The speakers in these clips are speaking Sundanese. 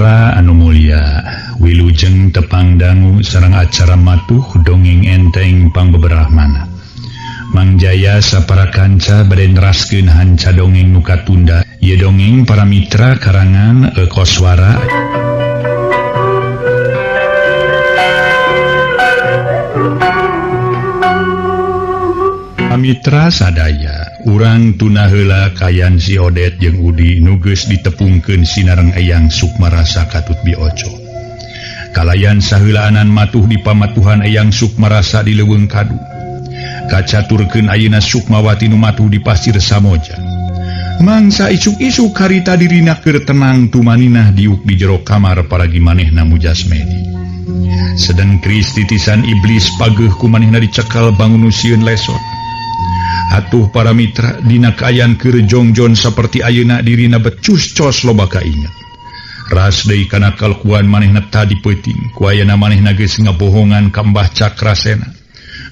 Paramitra anu mulia, wilujeng tepang dangu sareng acara matuh dongeng enteng pangbeberahmana. Mang Jaya sapara kanca bade neraskeun hanca dongeng nu katunda. Ieu dongeng para mitra karangan Koswara. Mitra sadaya, urang tuna heula kayan si Odet jeung Udi nu geus ditepungkeun sinareng Eyang Sukmarasa katut bioco. Kalayan saheulaanan matuh di pamatuhan Eyang Sukmarasa di leuweung kadu. Kacaturkeun ayeuna Sukmawati nu matuh di Pasir Samoja. Mangsa isuk-isuk harita dirina keur tenang tumaninah diuk di jero kamar paragi manehna mujasmedi. Sedeng kris titisan iblis pageuh ku manehna dicekal bangun sieun lesot. Atuh para mitra dina kaayaan keur jongjon saperti ayeuna dirina becus cos loba kainget. Ras deui kana kalakuan manehna tadi peuting, ku ayeuna manehna geus ngabohongan ka Mbah Cakrasena.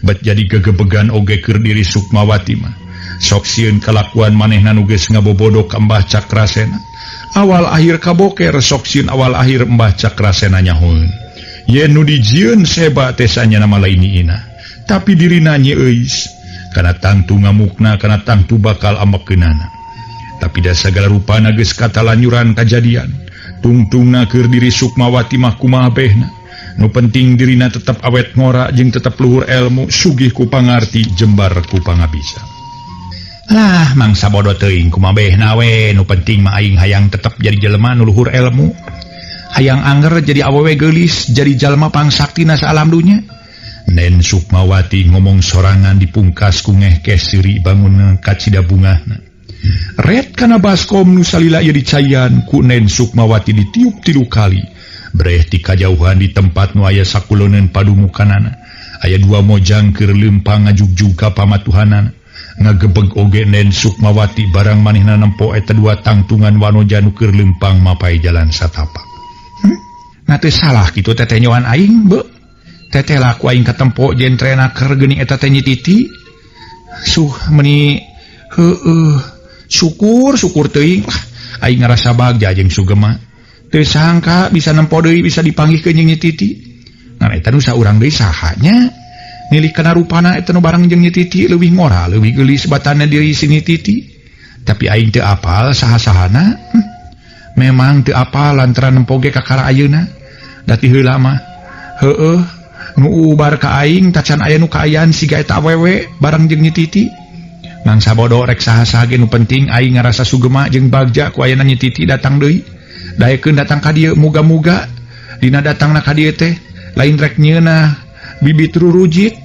Bet jadi gegebegan oge keur diri Sukmawati mah. Sok sieun kalakuan manehna nu geus ngabobodo ka Mbah Cakrasena. Awal akhir kaboker sok sieun awal akhir Mbah Cakrasena nyahoeun. Yen nu dijieun seba teh sanyana mah lain ina. Tapi dirina nyeuis. Kana tangtu ngamukna, kana tangtu bakal amekeunana. Tapi da sagala rupana geus katalanyuran kajadian. Tungtungna keur diri Sukmawati mah kumaha behna. Nu penting dirina tetep awet ngora jeung tetep luhur elmu, sugih ku pangarti, jembar ku pangabisa. Lah mangsa bodoh teuing kumaha behna we, nu penting mah aing hayang tetep jadi jelema nu luhur elmu. Hayang anger jadi awewe geulis, jadi jalma pangsaktina saalam dunya. Nen Sukmawati ngomong sorangan dipungkas ku ngehkeh seuri bangun kacida bungahna. Ret kana baskom nu salila ieu dicayan ku Nen Sukmawati ditiup 3 kali. Breh ti kajauhan di tempat nu aya sakuloneun padumukanana. Aya 2 mojang keur leumpang ngajugjug ka pamatuhanana. Ngagebeg oge Nen Sukmawati barang manehna nempo eta 2 tangtungan wanoja nu keur leumpang mapai jalan satapak. Nah teu salah kitu teteh nyoan aing beuh. Teteh laku aing katempo jentrena keur geuning eta teh Nyi Titi. Suh meuni heueuh syukur syukur teuing lah aing ngarasa bagja jeung Sugema. Teu sangka bisa nempo deui bisa dipanggihkeun jeung Nyi Titi. Ngan eta nu saurang deui saha nya? Nilik kana rupana eta nu bareng jeung Nyi Titi leuwih ngora leuwih geulis batana diri si Nyi Titi. Tapi aing teu apal saha-sahana. Memang teu apal lantaran nempo ge kakara ayeuna. Da ti heula mah heueuh nu ubar ka aing tacan aya nu kaayaan siga eta awewe bareng jeung Nyi Titi. Mangsa bodo rek saha-saha ge nu penting aing ngarasa sugema jeung bagja ku ayana Nyi Titi datang deui. Daekeun datang ka dieu muga-muga dina datangna ka dieu teh lain rek nyeunah bibit rurujit,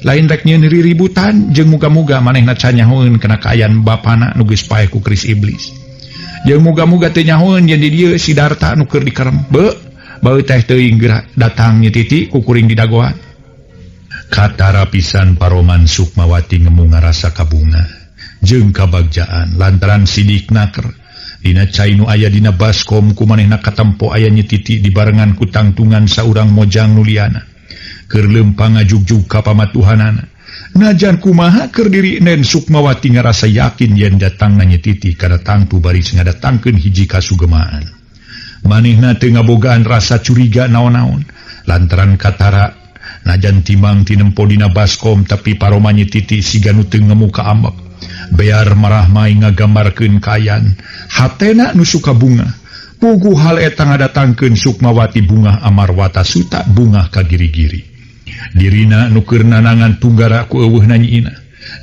lain rek nyeun riributan jeung muga-muga manehna can nyahoeun kana kaayaan bapana nu geus paeh ku keris iblis. Jeung muga-muga teu nyahoeun yen di dieu si Darta nu keur dikerem. Beuh bau teh teuing geura datang Nyi Titi ku kuring didagoan. Katara pisan paroman Sukmawati ngemu ngarasa kabunga jeung kabagjaan lantaran sidik naker. Dina cai nu aya dina baskom ku manehna katempo aya Nyi Titi dibarengan ku tangtungan saurang mojang nuliana. Keur leumpang ngajugjug ka pamatuhanana. Najan kumaha keur diri Nen Sukmawati ngarasa yakin yen datangna Nyi Titi kana tangtu baris ngadatangkeun hiji kasugemaan. Manehna teu ngabogaan rasa curiga naon-naon lantaran katara najan timang tinempo dina baskom tapi paroma Nyi Titi siga nu teu ngemu ka ambek. Bear marahmai ngagambarkeun kaayaan hatena nu suka bunga. Puguh hal eta ngadatangkeun Sukmawati bungah amarwata suta bungah ka giri-giri. Dirina nu keur nanangan tunggara ku eueuhna Nyi Ina,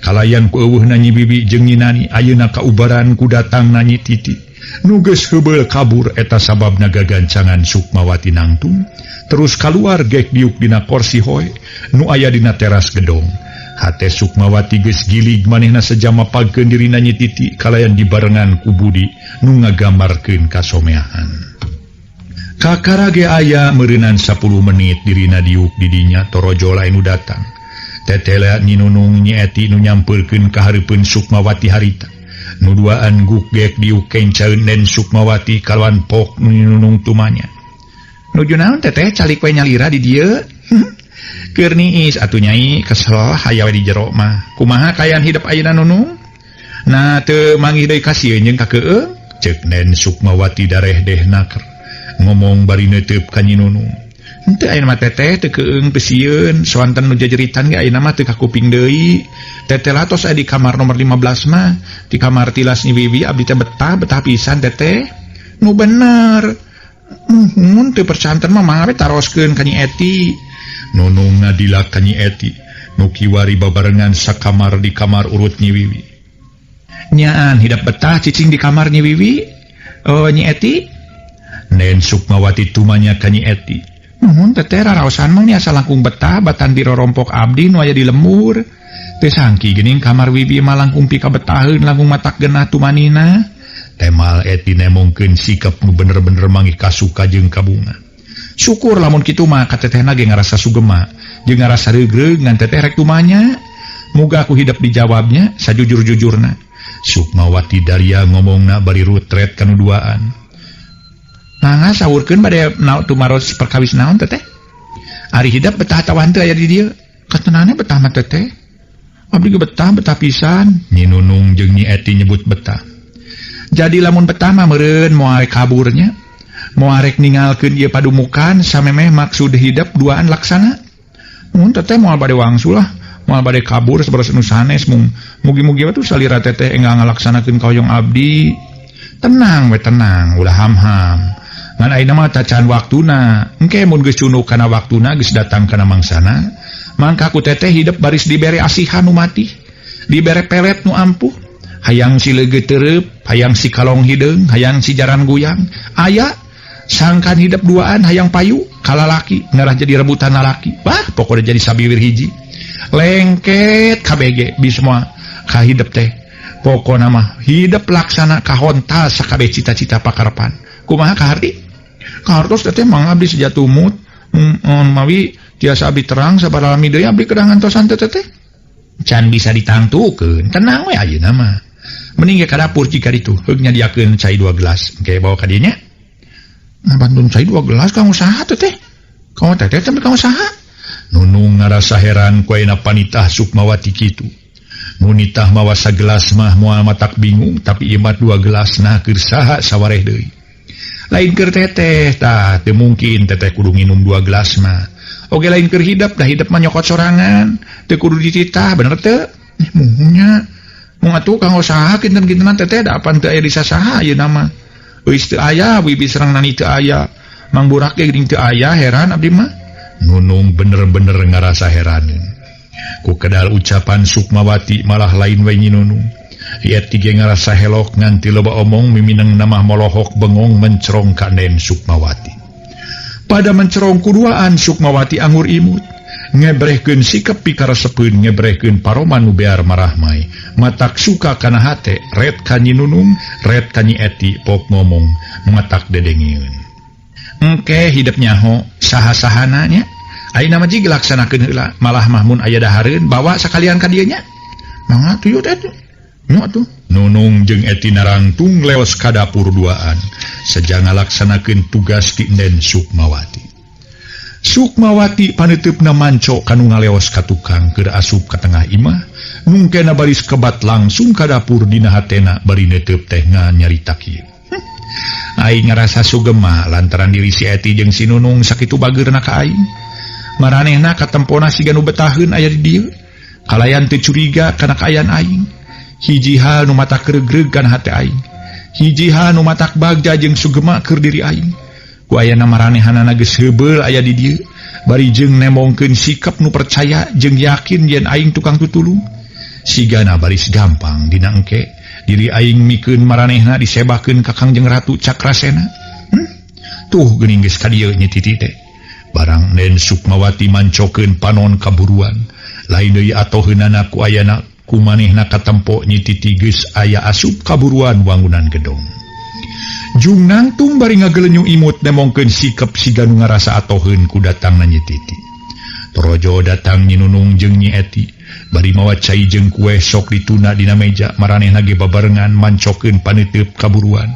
kalayan ku eueuhna Nyi Bibi jeung Nyi Nani ayeuna kaubaran ku datangna Nyi Titi. Nu geus heubeul kabur eta sababna gagancangan Sukmawati nangtung terus kaluar gek diuk dina korsi hoe nu aya dina teras gedong. Hate Sukmawati geus gilig manehna sejama pagkeun dirina Nyi Titi kalayan dibarengan ku Budi nu ngagambarkeun kasomeahan. Kakara ge aya meureunan 10 menit dirina diuk di dinya torojo lain nu datang. Tetela Nyi Nunung Nyi Eti nu nyampeurkeun ka hareupeun Sukmawati harita. Nu duaan gugek diuk kencaeun Nen Sukmawati kalawan pok nu Nyi Nunung tumanya. Nuju naon teteh calik we nyalira di dieu? Keur niis atuh nyai kesel hayang we di jero mah. Kumaha kaayaan hidep ayeuna Nunung? Nah teu manggih deui kasieun jeung ka keueung? Ceuk Nen Sukmawati dareh deh naker. Ngomong bari neuteup ka Nyi Nunung. Henteu ayeuna mah teteh teu keung teu sieun, soanten nu jajeritan ge ayeuna mah teu kakuping deui. Teteh lah tos aya di kamar nomor 15 mah, di kamar tilas Nyi Wiwi abdi teh betah, betah pisan teteh. Nu bener. Muhun teu percanten mah mangga we taroskeun ka Nyi Eti. Nunung ngadilak ka Nyi Eti, nu kiwari babarengan sakamar di kamar urut Nyi Wiwi. Nyaan hidep betah cicing di kamar Nyi Wiwi. Oh Nyi Eti. Nen Sukmawati tumanya ka Nyi Eti. Nuhun teteh raraosan mah asa langkung betah batan dirorompok abdi nu aya di lembur. Teu sangki geuning kamar Wiwi mah langkung pikabetaheun langkung matak genah tumanina. Temal Eti nemongkeun sikap nu bener-bener mangih kasuka jeung kabunga. Syukur lamun kitu mah ka tetehna ge ngarasa sugema jeung ngarasa reugreug ngan teteh rek tumanya. Muga aku hidep dijawabnya sajujur-jujurna. Sukmawati daria ngomongna bari rutret kanu duaan. Mangga sahurkeun bade tumaros perkawis naon teteh? Ari hidep betah atawa henteu aya di dieu? Katenane betah mah teteh. Abdi ge betah, betah pisan. Nyi Nunung jeung Nyi Eti nyebut betah. Jadi lamun betah mah meureun moal rek kaburnya. Moal rek ningalkeun ieu padumukan samemeh maksud hidep duaan laksana. Mun teteh moal bade wangsul lah, moal bade kabur sabaros nu sanes mung mugi-mugi we tuh salira teteh enggal ngalaksanakeun kahoyong abdi. Tenang we tenang, ulah ham-ham. Ngan ayeuna mah tacan waktuna. Engke mun geus cunuk kana waktuna geus datang kana mangsana, mangka ku teteh hidep baris dibere asihan nu mati, dibere pelet nu ampuh. Hayang si leugeut tereup, hayang si kalong hideung, hayang si jaran guyang. Aya sangkan hidep duaan hayang payu kalalaki ngarah jadi rebutan lalaki. Wah, pokoknya jadi sabiwir hiji. Lengket KBG bi semua ka hidep teh. Pokona mah hidep laksana kahontal sakabeh cita-cita pakarepan. Kumaha kaharti? Kahartos teteh mang abdi sejatumut mawi tiasa abdi terang sabaralami deui abdi kedah ngantosan teh teteh. Can bisa ditangtukeun, tenang we ayeuna mah. Mending ge ka dapur jika ditu, heug nyadiakeun cai 2 gelas. Engke bawa ka dieu nya. Ngabantun cai 2 gelas kang usaha teteh. Kang teteh teh kang usaha. Nunung ngarasa heran ku ayeuna panitah Sukmawati kitu. Munitah mawa sagelas mah moal matak bingung, tapi ieu mah 2 gelas nah keur saha sawareh deui. Lain keur teteh tah teu mungkin teteh kudu nginum 2 gelas mah. Oge lain keur hidep, dah hidep mah nyokot sorangan, teu kudu dititah bener teu? Muhunnya. Mung atuh kanggo saha kinten-kintenan teteh da apan teu aya di sasaha ayeuna mah. Geus teu aya Wiwi sareng Nani teu aya. Mang Burak ge geuning teu aya heran abdi mah. Nunung bener-bener ngarasa heraneun. Ku kedal ucapan Sukmawati malah lain we Nyi Nunung. Ieu ge ngarasa helok nganti loba omong mimineng namah molohok bengong mencerong ka Nen Sukmawati. Pada mencerong kuduaan Sukmawati angur imut. Ngebrehkeun sikep pikaresepeun ngebrehkeun paroman nu bear marahmai. Matak suka kana hate ret ka Nyi Nunung, ret ka Nyi Eti pok ngomong matak dedengieun. Engke hidep nyaho saha-sahana nya. Ayeuna mah jig laksanakeun heula, malah mah mun aya dahareun bawa sakalian ka dieu nya. Mangga tuh teh tuh. Nya tuh. Nunung jeung Eti narangtung leos ka dapur duaan sejang ngalaksanakeun tugas ti Nen Sukmawati. Sukmawati paneuteup manco kanu ngaleos ka tukang keur asup ka tengah imah, nungkena baris kebat langsung ka dapur dina hatena bari neuteub teh nyarita kieu. Aing ngarasa sugema lantaran diri si Eti jeung si Nunung sakitu bageurna ka aing. Maranehna katempona siga nu betaheun aya di dieu. Kalayan teu curiga kana kaayaan aing. Hiji hal nu matak regreg kana hate aing. Hiji hal nu matak bagja jeung sugema keur diri aing. Ku ayana maranehanana geus heubeul aya di dieu, bari jeung nemongkeun sikap nu percaya jeung yakin yen aing tukang tutulung. Sigana baris gampang dina engke diri aing mikeun maranehna disebakeun ka Kangjeng Ratu Cakrasena. Tuh geuning geus ka dieu Nyi Titi teh. Barang Nen Sukmawati mancokeun panon kaburuan, lain deui atoheunana ku ayana kumanehna katempo Nyi Titi geus aya asup kaburuan wangunan gedong. Jung nangtung bari ngagelenyu imut nemongkeun sikep siga nu ngarasa atoheun ku datangna Nyi Titi. Torojo datang Nyi Nunung jeung Nyi Eti, bari mawa cai jeung kue sok dituna dina meja maranehna ge babarengan mancokeun paneuteub kaburuan.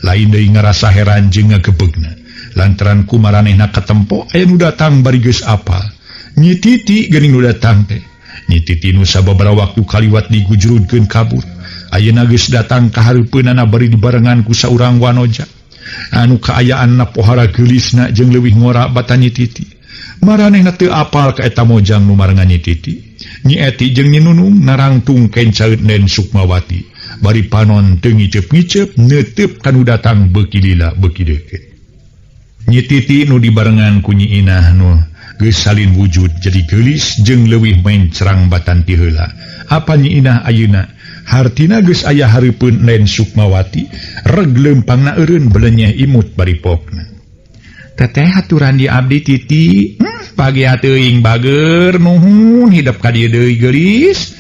Lain deui ngarasa heran jeung ngagebegna lantaran ku maranehna katempo aya nu datang bari geus apal. Nyi Titi geuning nu datang teh. Nyi Titi nu sababaraha waktu kaliwat digujurudkeun kabur. Ayeuna geus datang ka hareupeunana bari dibarengan ku saurang wanoja. Anu kaayaan na pohara geulisna jeung leuwih ngora batan Nyi Titi. Maranehna teu apal ka eta mojang nu marengan Nyi Titi. Nyi Eti jeung Nyi Nunung narangtung kencaeut Nen Sukmawati. Bari panon teu ngiceup-ngiceup neuteup kanu datang beuki lila beuki deukeut. Nyi Titi nu dibarengan ku Nyi Inah nu geus salin wujud jadi geulis jeung leuwih mencrang batan ti heula. Apa Nyi Inah ayeuna hartina geus aya hareupeun Nen Sukmawati, reg leumpangna eureun belenyeh imut bari pokna. Teteh aturan di abdi Titi, pagi teuing bager nuhun hidep ka dieu deui geulis.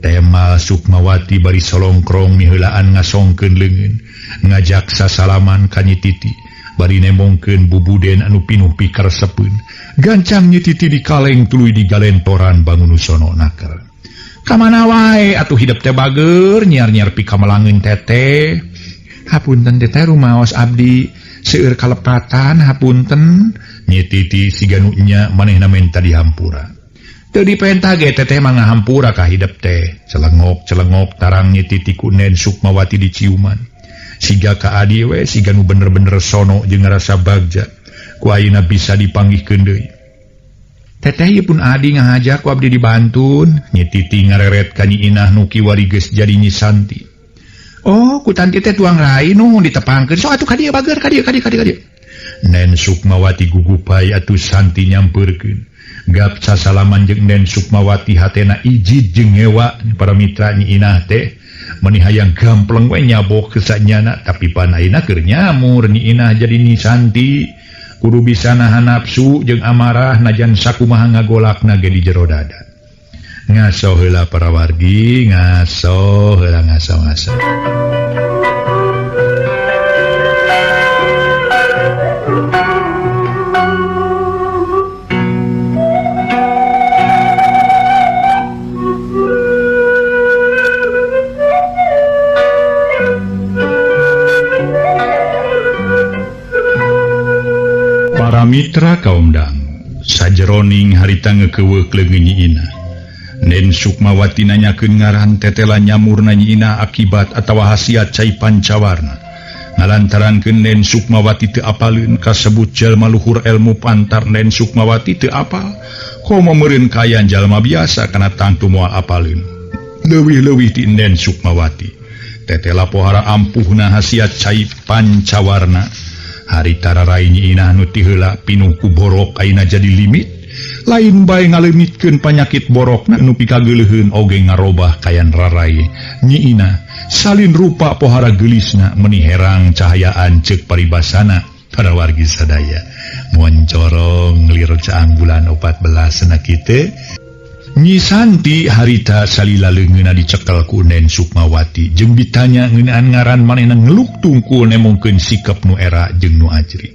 Temal Sukmawati bari solongkrong miheulaan ngasongkeun leungeun, ngajak sasalaman ka Nyi Titi. Bari nembongkeun bubuden anu pinuh pikaresepeun. Gancang Nyi Titi dikaleng tuluy digalentoran bangun sono naker. Kamana wae atuh hidep teh bager nyiar-nyiar pikamelangeun teteh. Hapunten teteh rumaos abdi seueur kalepatan hapunten. Nyi Titi siga nu nya manehna menta dihampura. Teu dipenta ge teteh mah ngahampura ka hidep teh. Celengok-celengok tarang Nyi Titi ku Nen Sukmawati diciuman. Siga ka adi we siga nu bener-bener sono jeung ngarasa bagja. Ku ayeuna bisa dipanggihkeun deui. Teteh ieu pun adi ngahaja ku abdi dibantun. Nyi Titi ngareret ka Nyi Inah nu kiwari geus jadi Nyi Santi. Oh, ku tanti teh tuang rai nuhun ditepangkeun. Sok atuh ka dieu bager ka dieu ka dieu ka dieu. Nen Sukmawati gugupai atuh Santi nyampeurkeun. Gap sasalaman jeung Nen Sukmawati hatena ijid jeung ngewa para mitra Nyi Inah teh. Meni hayang gampleng we nyabok kesanyana tapi panaina keur nyamur Nyi Inah jadi Nyi Santi. Kudu bisa nahan nafsu jeung amarah najan sakumaha ngagolakna ge di jero dada. Ngaso heula para wargi, ngaso heula ngaso-ngaso. Para mitra kaum dangu, sajeroning harita ngekeuweuk leungeun Nyi Inah. Nen Sukmawati nanyakeun ngaran tetela nyamurna Nyi Inah akibat atawa hasiat cai pancawarna. Ngalantarankeun Nen Sukmawati teu apaleun kasebut jalma luhur elmu pantar Nen Sukmawati teu apal. Komo meureun kaayaan jalma biasa kana tangtu moal apaleun. Leuwih-leuwih ti Nen Sukmawati. Tetela pohara ampuhna hasiat cai pancawarna. Harita rarai Nyi Inah nu ti heula pinuh ku borok ayeuna jadi limit. Lain bae ngaleungitkeun panyakit borokna nu pikageuleuheun oge ngarobah kayan rarai Nyi Inah. Salin rupa pohara geulisna meuni herang cahayaan ceuk paribasana para wargi sadaya. Moncorong lir caang bulan 14 na kitu. Nyi Santi harita salila leungeunna dicekel ku Nen Sukmawati jeung ditanya ngeunaan ngaran manehna ngeluk tungkul nemongkeun sikap nu era jeung nu ajri.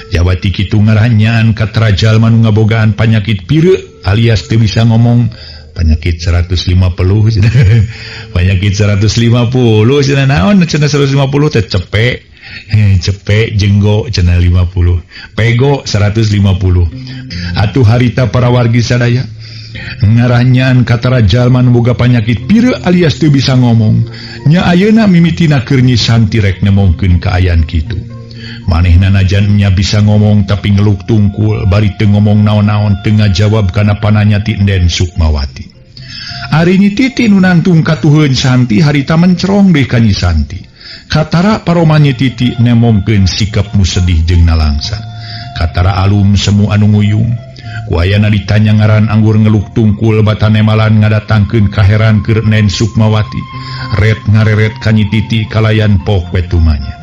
Jawati kitu ngaranyaan katara jalma nu ngabogaan panyakit pireu alias teu bisa ngomong penyakit 150 penyakit 150 cenah naon cenah 150 teh cepek cepek jenggo cenah 50 pego 150 atuh harita para wargi sadaya ngaranyaan katara jalma nu boga panyakit pireu alias teu bisa ngomong nya ayeuna mimitina keur Nyi Santi rek nemongkeun kaayaan kitu. Manehna najan nya bisa ngomong tapi ngeluk tungkul bari teu ngomong naon-naon teu ngajawab kana pananya ti Nen Sukmawati. Ari Nyi Titi nu nangtung katuheun Santi harita mencerong deui ka Nyi Santi. Katara paroma Nyi Titi nemongkeun sikap nu sedih jeung nalangsa. Katara alum semu anu nguyung. Ku ayana ditanya ngaran anggur ngeluk tungkul batanemalan ngadatangkeun kaheran keur Nen Sukmawati. Ret ngareret ka Nyi Titi kalayan pok we tumanya.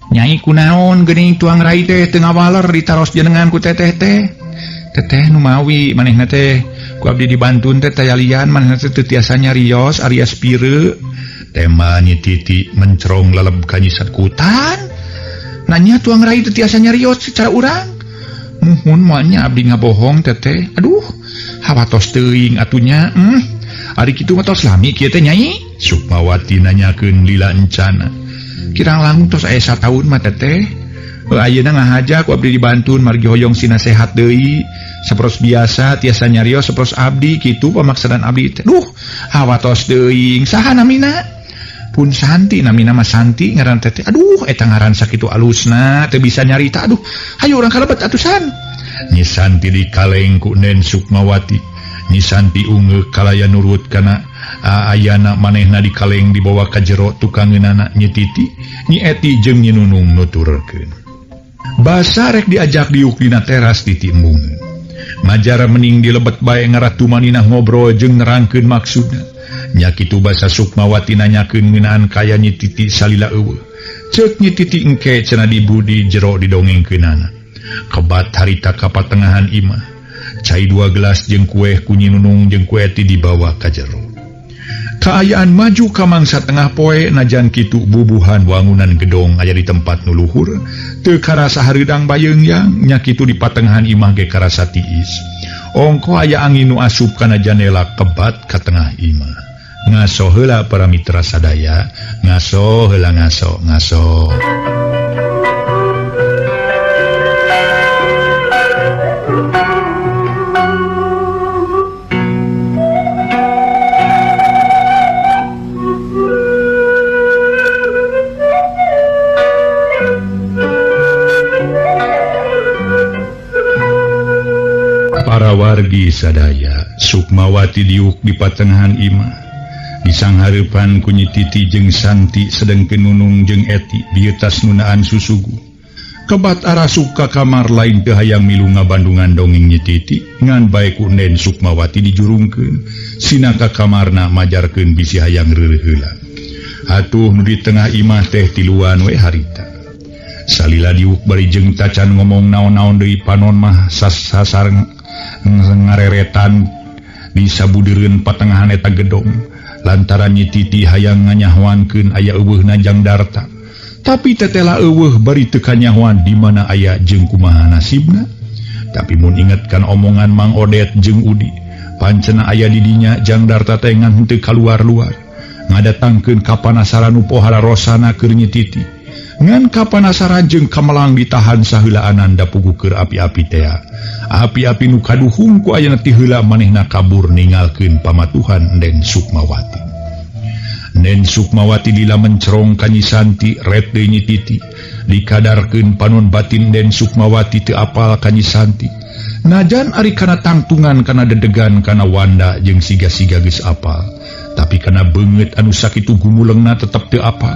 Nyai kunaon geuning tuang rai teh teu ngawaler ditaros jenengan ku teteh teh. Teteh nu mawi manehna teh ku abdi dibantun teh tayalian manehna teh teu tiasa nyarios alias pireu. Tema Nyi Titi mencerong leleb ka Nyi Sakutan. Nanya tuang rai teu tiasa nyarios secara urang. Muhun moal nya abdi ngabohong teteh. Aduh, hawatos teuing atunya. Ari kitu mah tos lami kieu teh Nyai. Sukmawati nanyakeun lila encana. Kirang langkung tos aya sataun mah teteh. Ayeuna ngahaja ku abdi dibantun margi hoyong sina sehat deui. Saperos biasa tiasa nyarios saperos abdi kitu pamaksadan abdi teh. Duh, hawatos teuing saha namina? Pun Santi namina mah Santi ngaran teteh. Aduh eta ngaran sakitu alusna teu bisa nyarita. Aduh hayu urang kalebet atuh San. Nyi Santi dikaleng ku Nen Sukmawati. Nyi Santi ungeuk kalaya nurut kana ayana manehna dikaleng dibawa ka jero tukangeunana Nyi Titi, Nyi Eti jeung Nyi Nunung nuturkeun. Basa rek diajak diuk dina teras titi embungeun. Majara mening dilebet bae ngaratu maninah ngobrol jeung nerangkeun maksudna. Nya kitu basa Sukmawati nanyakeun ngeunaan kaya Nyi Titi salila eueuh. Ceuk Nyi Titi engke cenah dibudi jero didongengkeunana. Kebat harita ka patengahan imah. Cai 2 gelas jeung kueh ku Nyi Nunung jeung ku Eti dibawa ka jero. Kaayaan maju ka mangsa tengah poe najan kitu bubuhan wangunan gedong aya di tempat nu luhur teu karasa hareudang bayeungyang nya kitu di patengahan imah ge karasa tiis. Ongko aya angin nu asup kana janela kebat ka tengah imah. Ngaso heula para mitra sadaya, ngaso heula ngaso ngaso. Para wargi sadaya, Sukmawati diuk di patengahan imah. Disanghareupan ku Nyi Titi jeung Santi sedengkeun Nunung jeung Eti dieutas nunaan susugu. Kebat arasuk ka kamar lain teu hayang milu ngabandungan dongeng Nyi Titi, ngan bae ku Nen Sukmawati dijurungkeun. Sina ka kamarna majarkeun bisi hayang reureuh heula. Atuh nu di tengah imah teh tiluan we harita. Salila diuk bari jeung tacan ngomong naon-naon deui panon mah sasar ngareretan di sabudireun patengahan eta gedong lantaran Nyi Titi hayang nganyahoankeun aya eueuhna Jang Darta. Tapi tetela eueuh bari teu kanyahoan di mana aya jeung kumaha nasibna. Tapi mun inget kan omongan Mang Odet jeung Udi, pancena aya di dinya Jang Darta teh ngan henteu kaluar-luar ngadatangkeun kapanasaran nu pohara rosana keur Nyi Titi. Ngan kapanasaran jeung kamelang ditahan saheulaanan da puguh keur api-api tea. Api-api nu kaduhung ku ayana ti heula manehna kabur ninggalkeun pamatuhan Nen Sukmawati. Nen Sukmawati lila mencerong ka Nyi Santi ret deui Nyi Titi. Dikadarkeun panon batin Nen Sukmawati teu apal ka Nyi Santi. Najan ari kana tangtungan kana dedegan kana wanda jeung siga-siga geus apal. Tapi kana beungeut anu sakitu gumulengna tetep teu apal.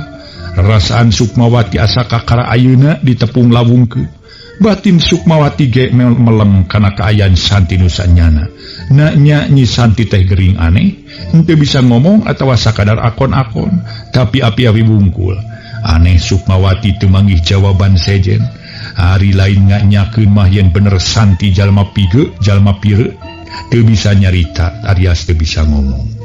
Rasaan Sukmawati asa kakara ayeuna ditepung lawungkeun. Batin Sukmawati ge melem kana kaayaan Santi nu sanyana. Na nya Nyi Santi teh gering aneh, henteu bisa ngomong atawa sakadar akon-akon, tapi api-api bungkul. Aneh Sukmawati teu manggih jawaban sejen. Ari lain nganyakeun mah yen bener Santi jalma pige, jalma pire, teu bisa nyarita alias teu bisa ngomong.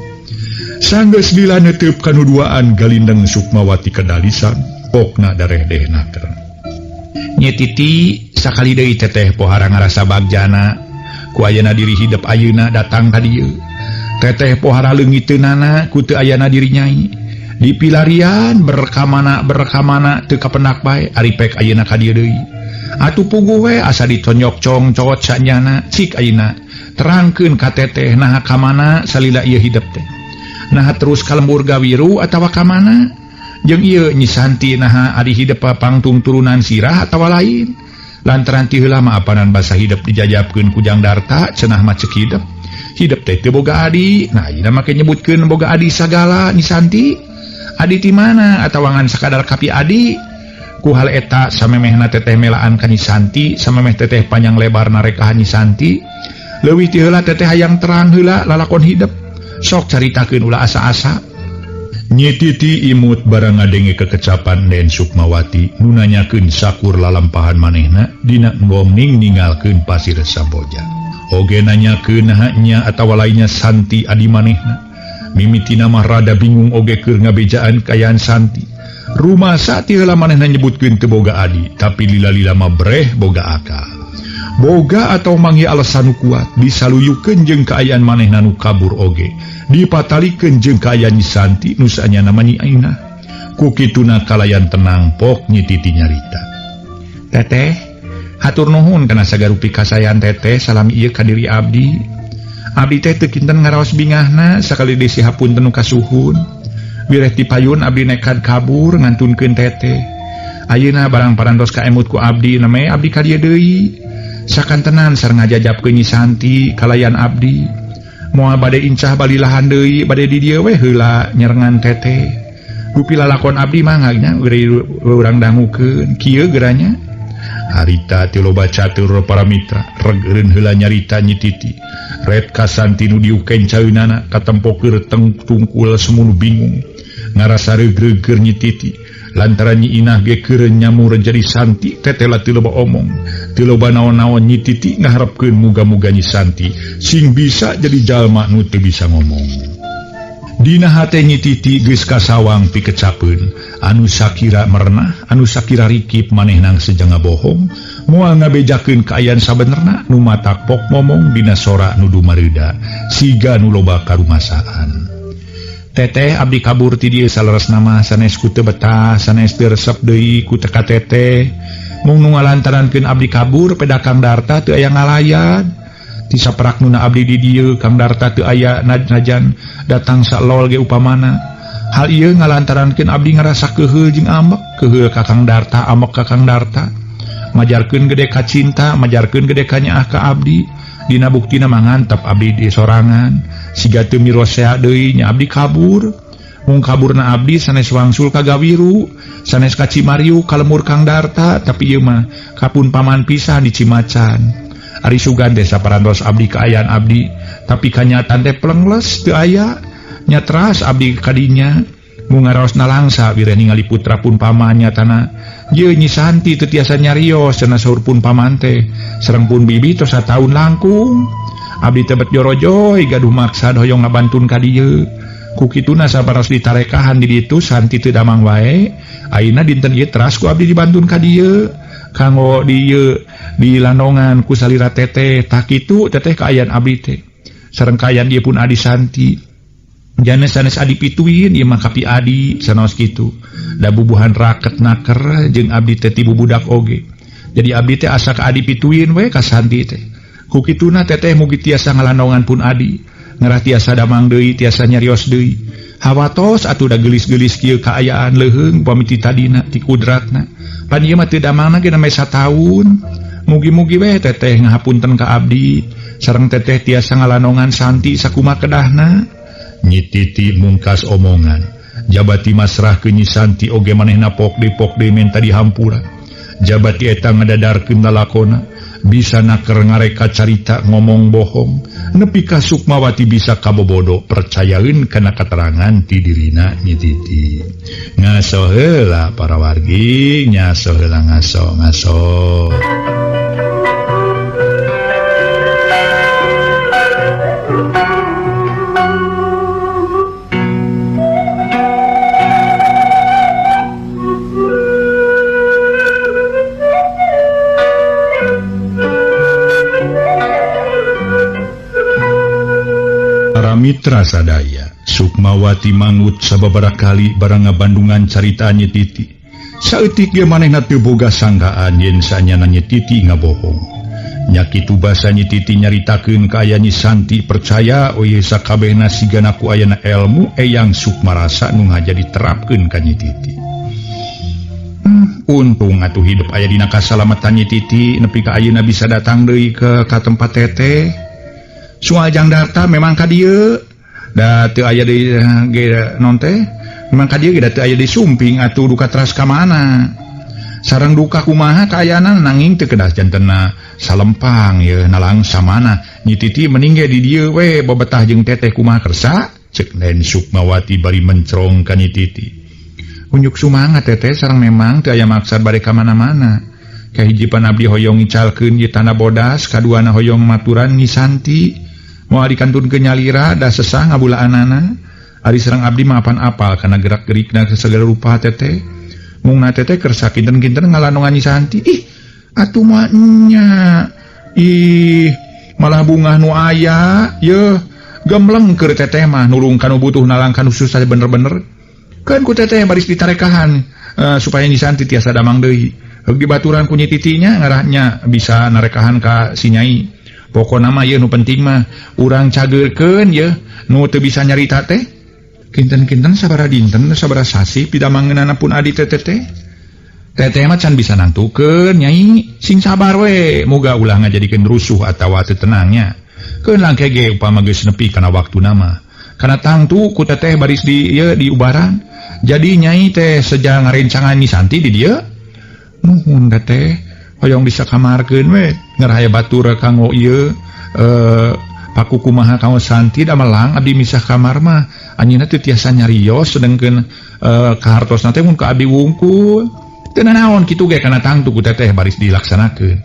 Sanggeus lila neteup kanu duaan galindeng Sukmawati kadalisan, pokna dareh-deh naker. Nyi Titi sakali deui teteh pohara ngarasa bagjana ku ayana diri hidep ayeuna datang ka dieu. Teteh pohara leungiteunana ku teu ayana diri nyai. Di pilarian berkamana berkamana teu kapenak bae ari pek ayeuna ka dieu deui. Atuh puguh we asa ditonyok congcot sanyana cik ayeuna terangkeun ka teteh naha ka mana salila ieu hidep teh. Naha terus ka lembur gawiru atawa ka mana? Jeung ieu Nyi Santi naha ari hidep pangtung turunan sirah atawa lain. Lantaran ti heula mah apanan basa hidep dijajabkeun ku Jang Darta cenah mah ceuk hidep. Hidep teh teu boga adi. Nah ayeuna make nyebutkeun boga adi sagala Nyi Santi. Adi ti mana atawa ngan sakadar kapi adi? Ku hal eta samemehna teteh melaan ka Nyi Santi, samemeh teteh panjang lebar nareka Nyi Santi. Leuwih ti heula teteh hayang terang heula lalakon hidep. Sok caritakeun ulah asa-asa. Nyi Titi imut barang ngadenge kekecapan Den Sukmawati nu nanyakeun sakur lalampahan manehna dina ngomning ninggalkeun pasir Samboja. Oge nanyakeun naha nya atawa lainnya Santi adi manehna. Mimitina mah rada bingung oge keur ngabejaan kaayaan Santi. Rumasa ti heula manehna nyebutkeun teu boga adi, tapi lila-lila mah breh boga akal. Boga atau manggi alasan nu kuat disaluyukeun jeung kaayaan manehna nu kabur oge. Dipatalikeun jeung kaayaan Nyi Santi nu saanyana mah Nyi Aina. Ku kituna kalayan tenang pok Nyi Titi nyarita. Teteh, hatur nuhun kana sagarupi kasayan teteh salami ieu ka diri abdi. Abdi teh teu kinten ngaraos bingahna sakali deui sihapunten nu kasuhun. Wireh ti payun abdi nekad kabur ngantunkeun teteh. Ayeuna barang parantos kaemut ku abdi name abdi ka dieu deui. Sakantenan sareng ngajajapkeun Nyi Santi kalayan abdi. Moal bade incah balilahan deui bade di dieu we heula nyerengan teteh. Rupi lalakon abdi mah nya urang dangukeun kieu geranya. Harita ti loba catur para mitra reg eureun heula nyarita Nyi Titi. Red ka Santi nu diuken caeunana katempo keur tungkul semunu bingung. Ngarasa reugreug Nyi Titi lantaran Nyi Inah ge keur nyamur jadi Santi teteh teu loba omong teu loba naon-naon. Nyi Titi ngaharepkeun muga-muga Nyi Santi sing bisa jadi jalma nu teu bisa ngomong. Dina hate Nyi Titi geus kasawang pikecapeun anu sakira merenah anu sakira rikip manehna sejanga bohong moal ngabejakeun kaayaan sabenerna nu matak pok ngomong dina sora nu dumareuda siga nu loba karumasaan. Teteh abdi kabur ti dieu saleresna mah sanes ku teu betah sanes teu resep deui ku teka teteh. Mung nu ngalantarankeun abdi kabur peda Kang Darta teu aya ngalayan. Ti saprak nuna abdi di dieu Kang Darta teu aya najan datang salol ge upamana. Hal ieu ngalantarankeun abdi ngarasa keheul jeung ambek, keheul ka Kang Darta, ambek ka Kang Darta. Majarkeun gede ka cinta, majarkeun gede ka nyaah ka abdi. Dina buktina mangantep abdi di sorangan siga teu mirosea deui nya abdi kabur. Mung kaburna abdi sanes wangsul ka Gawiru, sanes ka Cimariu ka lemur Kang Darta, tapi ieu mah kapun paman pisan di Cimacan. Ari sugan teh saparantos abdi kaayaan abdi, tapi kanyataan teh plengles teu aya. Nya teras abdi kadinya mung ngaraosna langsa wireh ningali putra pun paman nyatana. Ye Nyi Santi teu tiasa nyarios cenah saur pun paman teh. Sareng pun bibi tos sataun langkung. Abdi teh bet jorojoy gaduh maksad hoyong ngabantun ka dieu. Ku kituna saparas ditarekahan di ditu Santi teu damang wae. Ayeuna dinten ieu teras ku abdi dibantun ka dieu. Kanggo dieu di landongan ku salira teteh. Tah kitu teteh kaayaan abdi teh. Sareng kaayaan ieu pun adi Santi. Jane sanes adi pituin ieu mah kapi adi sanaos kitu. Da bubuhan raket naker jeung abdi teh ti bubudak oge. Jadi abdi teh asa ka adi pituin we ka Santi teh. Ku kituna teteh mugi tiasa ngalandongan pun adi. Ngarah tiasa damang deui tiasa nyarios deui. Hawatos atuh da geulis-geulis kieu kaayaan leuheung pami ti tadina ti kudratna. Pan ieu mah teu damangna ge name sataun. Mugi-mugi we teteh ngahapunten ka abdi. Sareng teteh tiasa ngalandongan Santi sakumaha kedahna. Nyi Titi mungkas omongan. Jabati masrah ke Nyi Santi oge manehna pok deui menta dihampura. Jabati eta ngadadarkeun lalakona, bisa naker ngareka carita ngomong bohong, nepi ka Sukmawati bisa kabobodo percayaeun kana katerangan ti dirina Nyi Titi. Ngaso heula para wargi, nyaso heula ngaso ngaso. Mitra sadaya, Sukmawati mangut sababaraha kali barang ngabandungan carita Nyi Titi. Saeutik ge manehna teu boga sangkaan yen sanyana Nyi Titi ngabohong. Nya kitu basa Nyi Titi nyaritakeun ka aya Nyi Santi percaya oye sakabehna sigana ku ayana elmu Eyang Sukmarasa nu ngaja diterapkeun ka Nyi Titi. Untung atuh hidup aya dina kasalamatan Nyi Titi nepi ka ayeuna bisa datang deui ke ka tempat teteh. Suajang Darta memang ka dieu da teu aya di ge non teh memang ka dieu ge da teu aya di sumping atuh duka teras ka mana sareng duka kumaha kaayana nanging teu kedah jantenna salempang ye nalangsa mana Nyi Titi mending ge di dieu we bebetah jeung teteh kumaha kersa ceuk Nen Sukmawati bari mencrong ka Nyi Titi. Unjuk sumangat teteh sareng memang teu aya maksad bade ka mana-mana. Kahiji pan abdi hoyong ngicalkeun ieu tanda bodas kaduana hoyong maturan Nyi Santi. Moal dikantunkeun nyalira da sesah ngabulaanana. Ari sareng abdi mah apan apal kana gerak-gerikna segala rupa teteh. Mungna teteh kersa kinten-kinten ngalandongan Nyi Santi. Ih, atuh mah nya. Ih, malah bungah nu aya yeuh gemleng keur teteh mah nulung kanu butuh nalang kanu susah bener-bener. Keun ku teteh baris ditarekahan supaya Nyi Santi tiasa damang deui. Heug dibaturan ku Nyi Titinya ngarahnya bisa narekahan ka si Nyai. Pokona mah ieu nu penting mah urang cageurkeun yeuh nu teu bisa nyarita teh. Kinten-kinten sabaraha dinten sabaraha sasi pidamangeunana pun adi teteh teh. Teteh mah can bisa nangtukeun Nyai, sing sabar we, moga ulah ngajadikeun rusuh atawa teu tenangnya. Keun langke ge upama geus nepi kana waktuna mah. Kana tangtu ku teteh baris di ieu di ubaran. Jadi Nyai teh seja ngarencangan Nyi Santi di dieu. Nuhun teteh, hoyong disakamarkeun we, ngarah aya batur kanggo ieu paku kumaha kanggo Santi da melang abdi misah kamar mah anjeunna teu tiasa nyarios sedengkeun kahartosna teh mun ka abdi wungkul. Teu nanaon kitu ge kana tangtu ku teteh baris dilaksanakeun.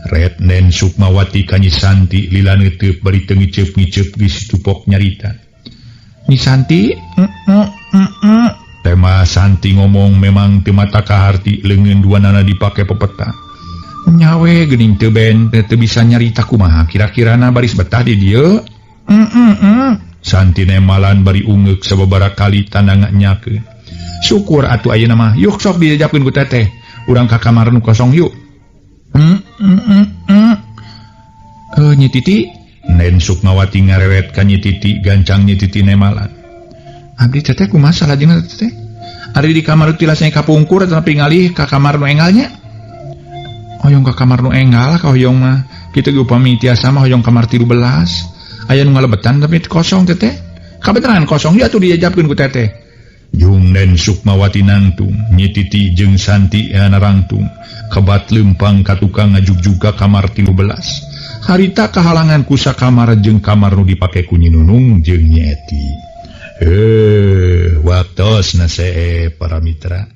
Ret Nen Sukmawati ka Nyi Santi lila neuteup bari teu ngiceup-ngiceup geus tupok nyarita. Nyi Santi, Tema Santi ngomong memang teu mata kaharti leungeun duanana dipake pepeta. Nyawe geuning teu ben teu bisa nyarita kumaha kira-kirana baris betah di dieu. Santi nemalan bari ungeuk sababaraha kali tanda nyakeun. Syukur atuh ayeuna mah, yuk sok dijajapkeun ku teteh. Urang ka kamar nu kosong yuk. Nyi Titi, Nen Sukmawati ngarewet ka Nyi Titi gancang Nyi Titi nemalan. Abdi teteh kumaha salajengna teteh? Ari di kamar tilasnya kapungkur tapi ngalih ka kamar nu enggalnya. Hoyong ka kamar nu enggal ka hoyong mah. Kitu ge upami tiasa mah hoyong kamar 13. Aya nu ngalebetan tapi kosong teteh. Kabeneran kosong ya atuh dijajapkeun ku teteh. Jung Nen Sukmawati nangtung, Nyi Titi jeung Santi narangtung. Kebat lempang ka tukang ngajugjug ka kamar 13. Harita kahalangan ku sakamar jeung kamar nu dipake ku Nyi Nunung jeung Nyi Eti. Waktosna see para mitra.